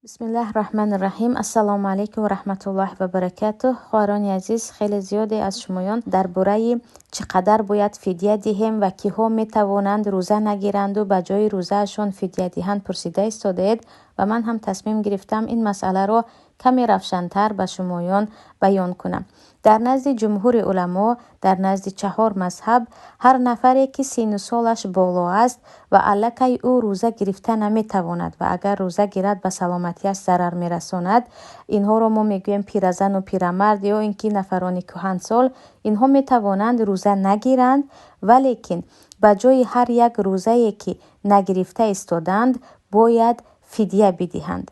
Бисмиллаҳи раҳмани раҳим. Ассалому алайкум ва раҳматуллоҳи ва баракатуҳ. Хоҳарони азиз, хеле зиёде аз шумоён дар бораи чӣ қадар бояд фидя диҳем ва киҳо метавонанд рӯза нагиранду ба ҷои рӯзаашон фидя диҳанд пурсида истодаед ва ман ҳам тасмим гирифтам ин масъаларо каме равшантар ба шумоён баён кунам. Дар назди ҷумҳури уламо, дар назди чаҳор мазҳаб, ҳар нафаре ки синну солаш боло аст ва аллакай ӯ рӯза гирифта наметавонад ва агар рӯза гирад, ба саломатиаш зарар мерасонад, инҳоро мо мегӯем пиразану пирамард ё ин ки нафарони кӯҳансол, инҳо метавонанд рӯза нагиранд, валекин ба ҷои ҳар як рӯзае ки нагирифта истодаанд, бояд фидя бидиҳанд.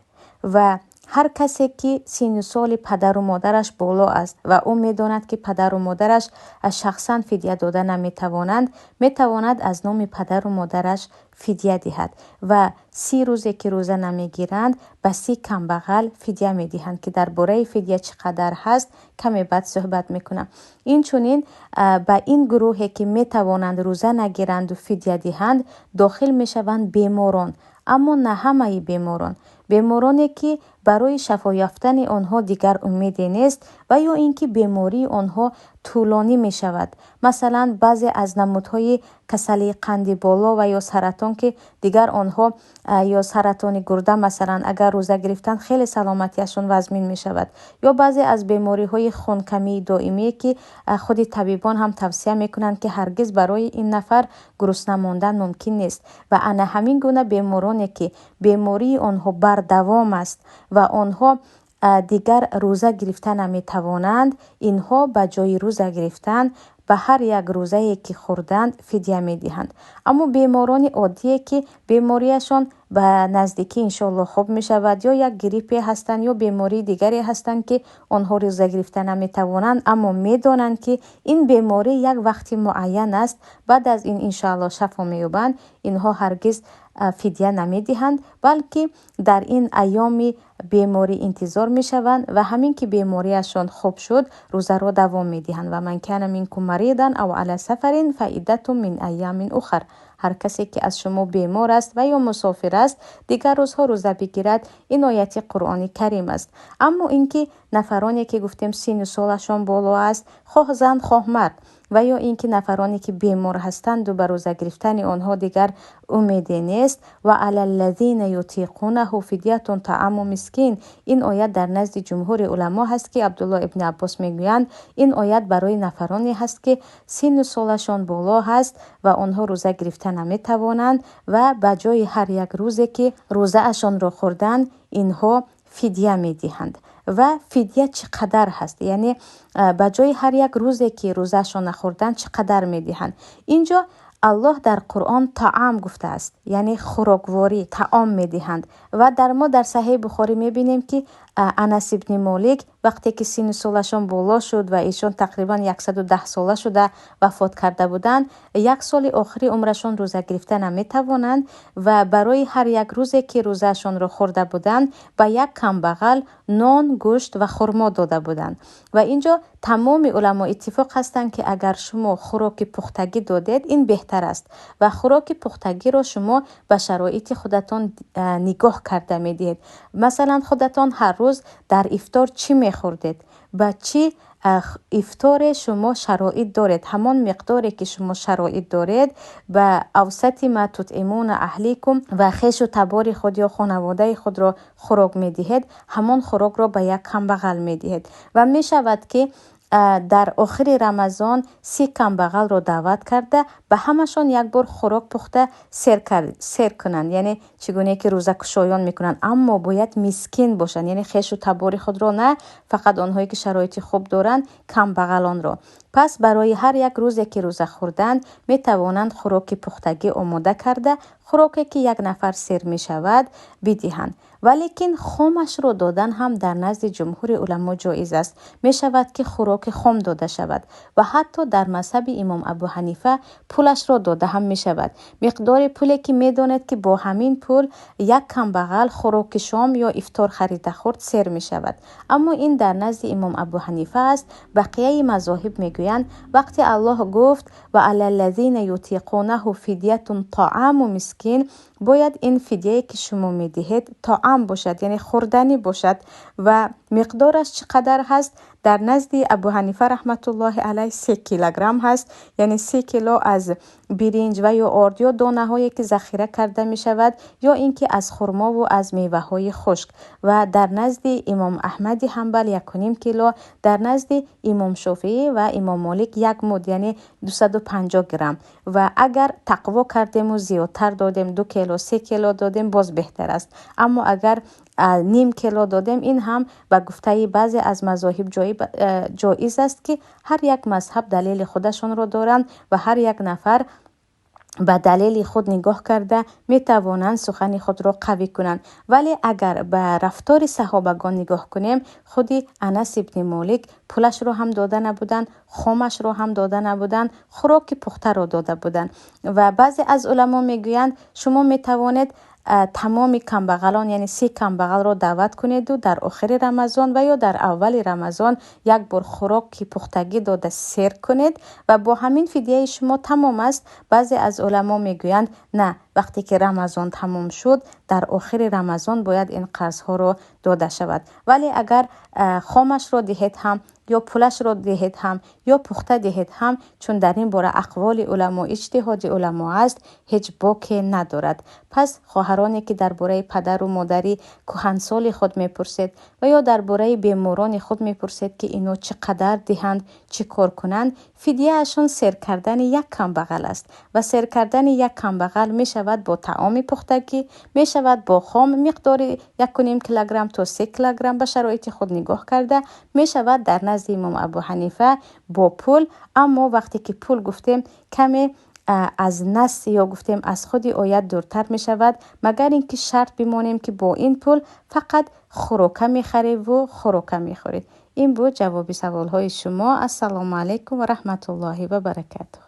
Ва ҳар касе ки синну соли падару модараш боло аст ва ӯ медонад, ки падару модараш аз шахсан фидя дода наметавонанд, метавонад аз номи падару модараш фидя диҳад ва 30 рӯзе ки рӯза намегиранд, ба 30 камбағал фидя медиҳанд, ки дар бораи фидя чӣ қадар ҳаст, каме баъд суҳбат мекунам. Инчунин ба ин гурӯҳе ки метавонанд рӯза нагиранду фидя диҳанд, дохил мешаванд беморон, аммо на ҳамаи беморон. Бемороне ки барои шафо ёфтани онҳо дигар умеде нест ва ё ин ки бемории онҳо тӯлонӣ мешавад. Масалан, баъзе аз намудҳои касалии қанди боло ва ё саратон, ки дигар онҳо, ё саратони гурда, масалан, агар рӯза гирифтан, хеле саломатиашон вазмин мешавад. Ё баъзе аз бемориҳои хункамии доимие, ки худи табибон ҳам тавсия мекунанд, ки ҳаргиз барои ин нафар гурусна мондан мумкин нест. Ва ана ҳамин гуна бемороне ки бемории онҳо бардавом аст ва онҳо дигар рӯза гирифта наметавонанд, инҳо ба ҷои рӯза гирифтан ба ҳар як рӯзае ки хӯрданд фидя медиҳанд. Аммо беморони оддие ки бемориашон ба наздикӣ иншоаллоҳ хуб мешавад, ё як гриппе ҳастанд, ё бемории дигаре ҳастанд, ки онҳо рӯза гирифта наметавонанд, аммо медонанд, ки ин беморӣ як вақти муайян аст, баъд аз ин иншоаллоҳ шафо меёбанд, инҳо ҳаргиз фидя намедиҳанд, балки дар ин айёми беморӣ интизор мешаванд ва ҳамин ки бемориашон хуб шуд, рӯзаро давом медиҳанд. Ва ман кана минкум маридан ав ала сафарин фаиддатун мин айёмин ухар. Ҳар касе ки аз шумо бемор аст ва ё мусофир аст, дигар рӯзҳо рӯза бигирад. Ин ояти Қуръони Карим аст. Аммо ин ки нафароне ки гуфтем синну солашон боло аст, хоҳ зан, хоҳ мард, ва ё ин ки нафароне ки бемор ҳастанду ба рӯза гирифтани онҳо дигар умеде нест, ва ала ллазина ютиқунаҳу фидятун тааму мискин. Ин оят дар назди ҷумҳури уламо ҳаст, ки Абдулло ибни Аббос мегӯянд, ин оят барои нафароне ҳаст, ки синну солашон боло ҳаст ва онҳо рӯза гирифта наметавонанд ва ба ҷои ҳар як рӯзе ки рӯзаашонро хӯрданд, инҳо фидя медиҳанд. Ва фидя чӣ қадар ҳаст? Яъне ба ҷои ҳар як рӯзе ки рӯзаашон нахӯрданд, чӣ қадар медиҳанд? Инҷо Аллоҳ дар Қуръон таам гуфтааст, яъне хӯрокворӣ, таом медиҳанд. Ва дар мо дар Саҳеҳи Бухорӣ мебинем, ки Анас ибни Молик вақте ки синну солашон боло шуд ва эшон тақрибан 110 сола шуда вафот карда буданд, як соли охири умрашон рӯза гирифта наметавонанд ва барои ҳар як рӯзе ки рӯзаашонро хӯрда буданд, ба як камбағал нон, гӯшт ва хурмо дода буданд. Ва инҷо тамоми уламо иттифоқ ҳастанд, ки агар шумо хӯроки пухтагӣ додед, ин беҳтар аст ва хӯроки пухтагиро шумо ба шароити худатон нигоҳ карда медиҳед. Масалан, худатон ҳар рӯз дар ифтор чӣ мехӯрдед? Ба чӣ ифторе шумо шароит доред? Ҳамон миқдоре ки шумо шароит доред, ба авсати ма тутъимуна аҳликум ва хешу табори худ ё хонаводаи худро хӯрок медиҳед, ҳамон хӯрокро ба як камбағал медиҳед. Ва мешавад, ки дар охири Рамазон 30 камбағалро даъват карда, ба ҳамашон як бор хӯрок пухта сер кунанд, яъне чӣ гуне ки рӯзакушоён мекунанд, аммо бояд мискин бошанд, яъне хешу табори худро на, фақат онҳое ки шароити хуб доранд, камбағалонро. Пас барои ҳар як рӯзе ки рӯза хӯрданд, метавонанд хӯроки пухтагӣ омода карда, хӯроке ки як нафар сер мешавад, бидиҳанд. Валекин хомашро додан ҳам дар назди ҷумҳури уламо ҷоиз аст. Мешавад, ки хӯроки хом дода шавад ва ҳатто дар мазҳаби имом Абу Ҳанифа пулашро дода ҳам мешавад. Миқдори пуле ки медонед, ки бо ҳамин пул як камбағал хӯроки шом ё ифтор харида хӯрд, сер мешавад. Аммо ин дар назди имом Абу Ҳанифа аст. Бақияи мазоҳиб мегӯянд, вақте Аллоҳ гуфт ва ала ллазина ютиқунаҳу фидятун тааму мискин, Бояд ин фидияе ки шумо медиҳед, таом бошад, яъне хӯрданӣ бошад. Ва миқдораш чӣ қадар ҳаст? Дар назди Абу Ҳанифа раҳматуллоҳи алайҳ 3 килограмм ҳаст, яъне 3 кило аз биринҷ ва ё орд ё донаҳое ки захира карда мешавад, ё ин ки аз хурмову аз меваҳои хушк. Ва дар назди имом Аҳмади Ҳанбал 1,5 кило, дар назди имом Шофеӣ ва имом Молик як муд, яъне 250 грамм. Ва агар тақво кардему зиёдтар додем, 2 кило, 3 кило додем, боз беҳтар аст. Аммо агар ним кило додем, ин ҳам ба гуфтаи баъзе аз мазоҳиб ҷоиз аст, ки ҳар як мазҳаб далели худашонро доранд ва ҳар як нафар ба далели худ нигоҳ карда метавонанд сухани худро қавӣ кунанд. Вале агар ба рафтори саҳобагон нигоҳ кунем, худи Анас ибни Молик пулашро ҳам дода набуданд, хомашро ҳам дода набуданд, хӯроки пухтаро дода буданд. Ва баъзе аз уламо мегӯянд, шумо метавонед тамоми камбағалон, яъне 30 камбағалро даъват кунеду дар охири Рамазон ва ё дар аввали Рамазон як бор хӯроки пухтагӣ дода сер кунед ва бо ҳамин фидияи шумо тамом аст. Баъзе аз уламо мегӯянд, на, вақте ки Рамазон тамом шуд, дар охири Рамазон бояд ин қарзҳоро дода шавад. Вале агар хомашро диҳед ҳам, ё пулашро диҳед ҳам, ё пухта диҳед ҳам, чун дар ин бора ақволи уламо, иҷтиҳоди уламо аст, ҳеҷ боке надорад. Пас хоҳароне ки дар бораи падару модари кӯҳансоли худ мепурсед ва ё дар бораи беморони худ мепурсед, ки ино чӣ қадар диҳанд, чӣ кор кунанд, фидияашон сер кардани як камбағал аст. Ва сер кардани як камбағал мешавад бо таоми пухтагӣ, мешавад бо хом, миқдори 1,5 килограмм то 3 килограмм ба шароити худ нигоҳ карда мешавад, дар назди имом Абу Ҳанифа бо пул. Аммо вақте ки пул гуфтем, каме аз нас ё гуфтем аз худи оят дуртар мешавад, магар ин ки шарт бимонем, ки бо ин пул фақат хӯрока мехареву хӯрока мехӯред. Ин буд ҷавоби саволҳои шумо. Ассалому алайкум ва раҳматуллоҳи ва баракатуҳ.